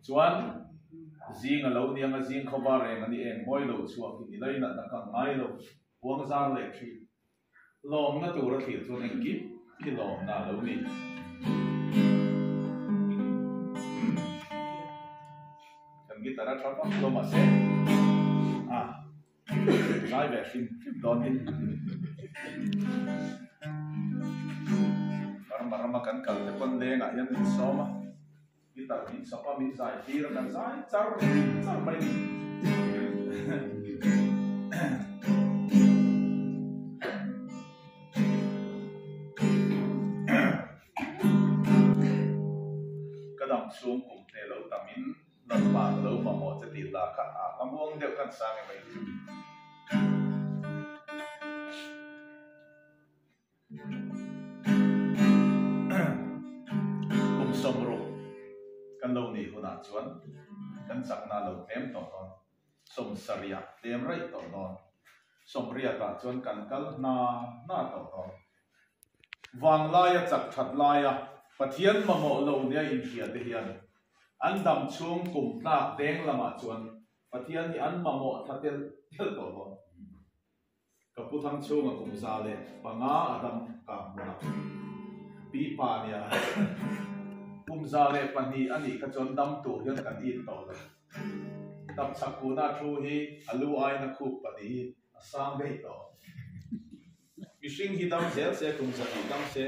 Chuan zing a lo niang a, zing khawva reng a ni eng mawi lo chhuak hi ni lainatna ka ngai lo, huang zar leh thin. Lawmna tur a thlir chuan engkim hi lawmna a lo ni. Kan guitar a tha vak lo mahse a zai ve hrim hrim dawn hi. Burma rama kan kal te pawn lengah hian min sawm a, guitar min sawp a, min zai tir a, kan zai char char mai ni. Ka dam chhung kum te lo tamin Lalpa ka lo mamawh che tih lah kha a ka muang deuh khan sang em mai chu. Kum sawmruk kan lo nih hunah chuan kan chakna lo tlem tawh dawn, sawmsariah tlem raih tawh dawn, sawmriatah chuan kan kal hna hna tawh dawn. Vanglaia chak that laia Pathian mamawh lo nia inhria te hian an dam chhung kum tlak deng lamah chuan Pathian hi an mamawh tha telh telh tawh dawn. Ka pu thang chhunga kum 105 a dam kang hmunah pi pa nia kum 102 a nih kha chuan dam tur hian kan it tawh lo. Dam chak kuna thu hi a lu aiin a khup pahnih hi a sang daih tawh. Mihring hi dam zel se, kum 200 dam se,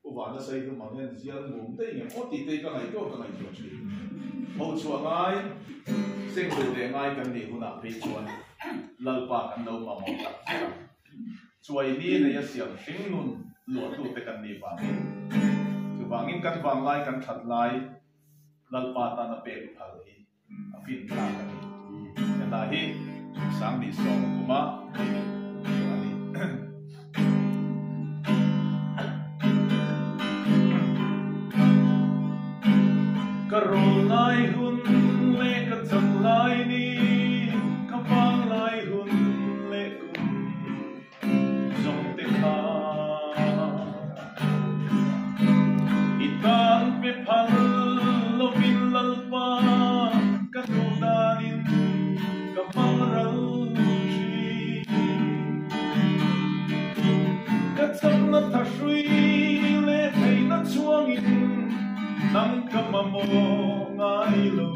Pu Vana sawi hlum ang hian zial mum daih ngem aw tih te hi ka ngaihtuah ka ngaihtuah thin. Ho chhuah ngai, seng duh leh ngai kan nih hunah phei chuan Lalpa kan lo mamawh tak zet ang. Chuai ni nei a siam hring nun luahtute kan nih vangin, chuvangin kan vanglai kan that lai Lalpa tana pek phal hi a fin thlak a ni. Heta hi 2010 kuma a ni. Ka rawl lai hun leh ka chak lai ni, ka vang lai hun leh kum zawng te kha. I tan pe phal lovin Lalpa ka duh danin ka hmang ral thin. Ka chakna thahrui leh theihna chhuangin nang ka mamawh ngai lo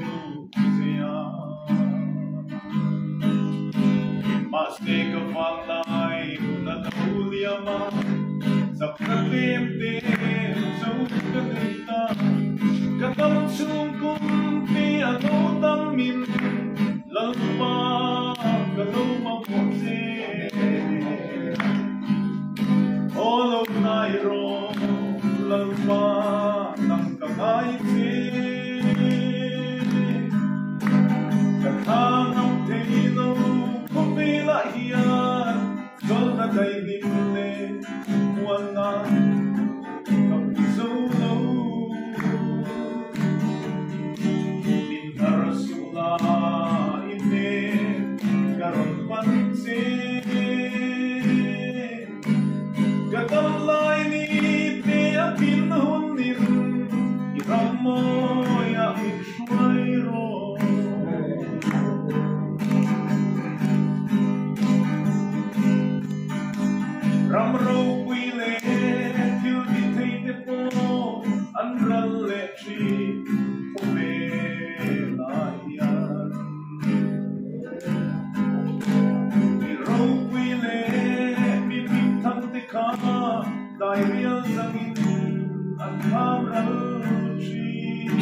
zia. Mahse ka vanglai hun a lo liam a, chakna tlem te zo ka nei ta. Ka dam chhung kum te a lo dam in Lalpa ka lo mamawh che. Aw lo hnai rawh Lalpa nang ka ngai che. Ka thla ngam thei lo khawvelah hian chawlhna daihlim leh muanna ka hmu zo lo. Min thar suh la i hmel ka rawn pan che. Ka dam lai ni te a pin hun in i ram mawi ah min hruai rawh. Ram ropui leh thil ti thei te pawh an ral leh thin khawvel ah hian. Mi ropui leh mi hmingthang te kha dairial zangin an kham ral thin.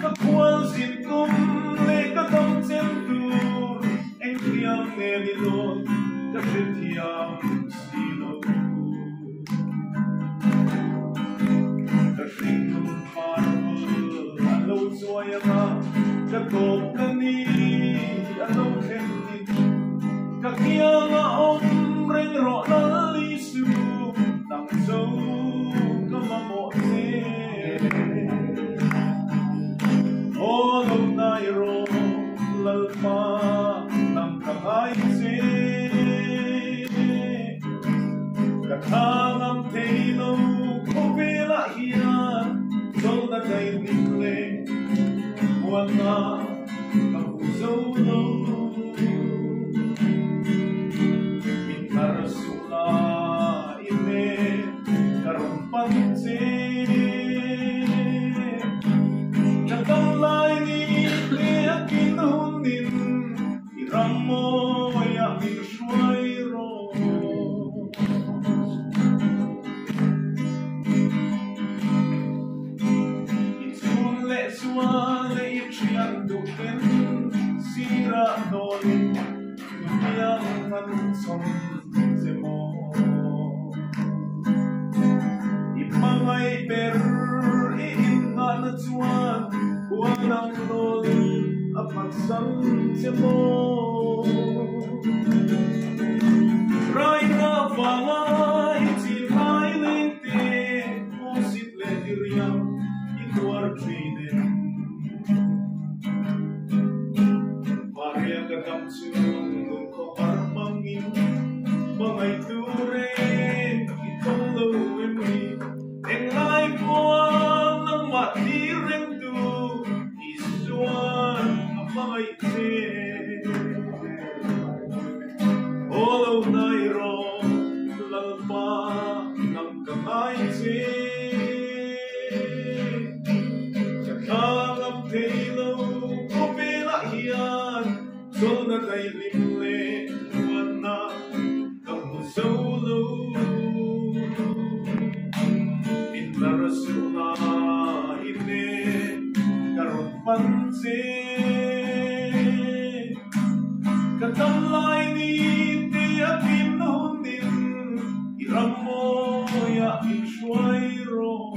Ka khual zin tum leh ka dam chen tur engtiang nge ni dawn ka hrethiam si lo. Ka hringnun phar bul a lo chuai ang a, ka tawp ka ni a lo thlen in ka kiang a awm reng rawh Lal Isu nang zo ka mamawh che. Aw lo hnai rawh Lalpa nang ka ngai che. Ka tha ngam thei lo khawvelah hian chawlhna daihlim leh Muanna ka hmu zo lo. Min tar suh la i hmel ka rawn pan che. Ṭhatdam lai ni te a kin hunin i ram mawiah min hruai rawh. I chhun leh chuan i thian duh ten sirah hnawlin nutiang an chawm che maw? I hmangaih ber i inngahna chuan huan ang hnawlin a phatsan che maw? Raina vanga i chin lai leng te hmusit leh diriam i tuar thin em? Maria ka dam chu nun khawhar hmangin hmangaih tur em i tawng lo em ni? Englai pawha nangmah thlir reng tu Isuan a hmangaih che. Aw lo hnai rawh Lalpa nang ka ngai che. Ka thla ngam thei lo khawvelah hian chawlhna daihlim leh muanna ka hmu zo lo. Min lar suh la i hmel ka rawn pan che. Ka tam lai ni te a kim na hunin i ram mawiah min hruai rawh.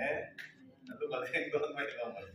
Eh, a lu ka leng dawn mai lo mai.